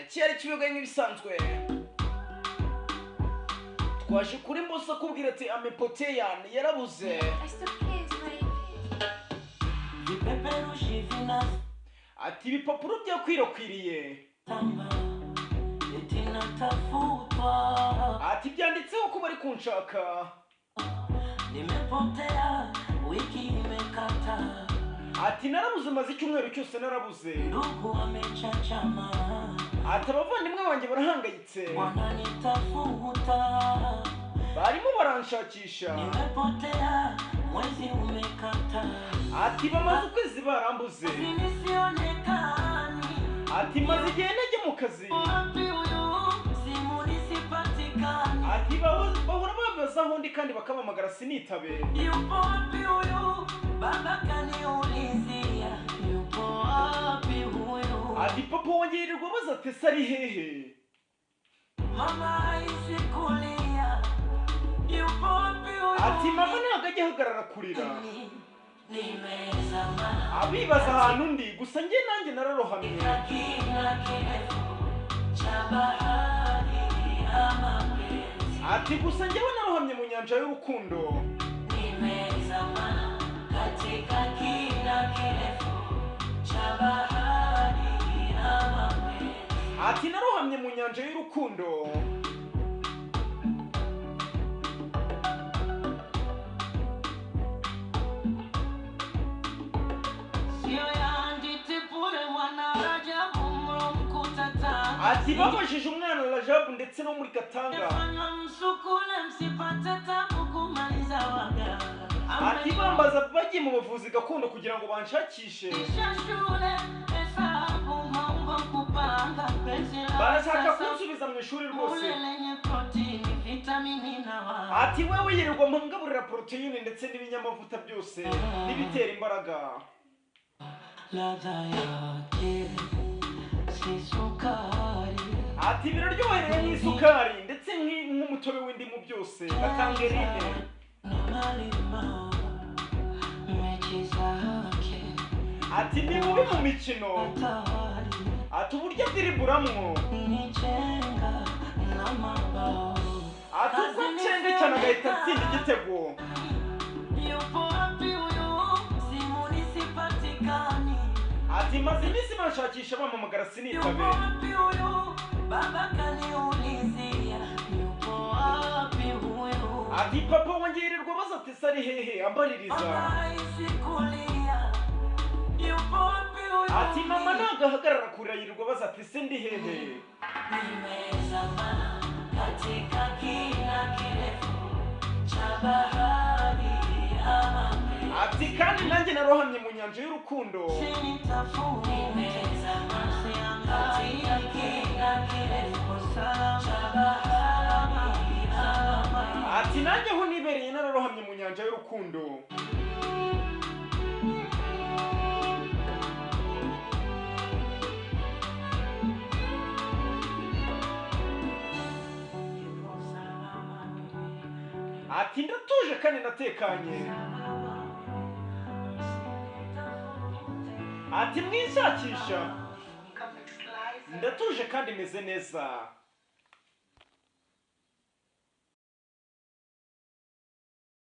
Aracyari Kibigaye nk'ibisanzwe. Twaje kuri Mbosso akubwira ati amepotea, yarabuze. Vipeperushi Ati ibipapuro byakwirakwiriye. vinatamba eti natafutwa, Ati byanditseho ko bari kunshaka. Nimepotea, wiki imekata, Ati narabuze, maze icyumweru cyose narabuze. Ndugu wamechachama, Ati abavandimwe banjye barahangayitse, wananitafuta, barimo baranshakisha. Nimepotea, mwezi umekata, Ati bamaze ukwezi barambuze. Nisionekani, Ati maze igihe ntajya mu kazi. Wapi huyu, simu nisipatikani, Ati bahora babaza aho ndi kandi bakampamagara sinitabe. Yupo wapi huyu, baba kaniulizia, yupo wapi huyu, Ati papa wanjye yirirwa abaza ati ese ari hehe? Mama haishi kulia, yupo wapi huyu, Ati mama ntabwo ajya ahagarara kurira, nimezama abibaza ahantu ndi. Gusa njye nanjye nararohamye katika kina kirefu cha bahari ya mapenzi, Ati gusa njyewe narohamye mu nyanja y'urukundo. Nimezama katika kina kirefu cha bahari ya mapenzi. Ati narohamye mu nyanja y'urukundo. Sio yanditipure mwana Rajabu mro mkutatanga Ati babajije umwana Rajabu ndetse no muri Katanga. Fanywa msukule msipate tabu kumaliza waganga. Ati bambaza bagiye mu bavuzi gakondo kugira ngo banshakishe. Isha shule hesabu mambo kupanga penzi la Barashaka sasa kunsubiza mu ishuri rwose. ule lenye protini vitamini na wa Ati wewe yirirwa mpangaburira poroteyine ndetse n'ibinyamavuta byose n'ibitera imbaraga. Ladha yake si sukari. Ati biraryohereye nk'isukari ndetse nk'umutobe w'indimu byose na tangerine. Na malimao mechi zake Ati ni mubi mu mikino. hatari Ati uburyo adiriburamwo, nichenga na mabao. Ati uko acenga cyane agahita atsinda igitego. Yupo wapi huyu, simu nisipatikani, Ati maze iminsi banshakisha bampamagara yupo sinitabe. Wapi huyu, baba kaniulizia, yupo wapi huyu, Ati papa wanjye yirirwa abaza ati ese ari hehe, ambaririza. Mama haishi kulia, yupo wapi huyu, Ati mama ntabwo ahagarara kurira, yirirwa abaza ati ese ndi hehe? Nimezama katika kina kirefu cha bahari ya mapenzi. Ati kandi nanjye narohamye mu nyanja y'urukundo. Ati nanjye aho nibereye nararohamye mu nyanja y'urukundo. Ati ndatuje kandi ndatekanye. Ati mwishakisha, ndatuje kandi meze neza.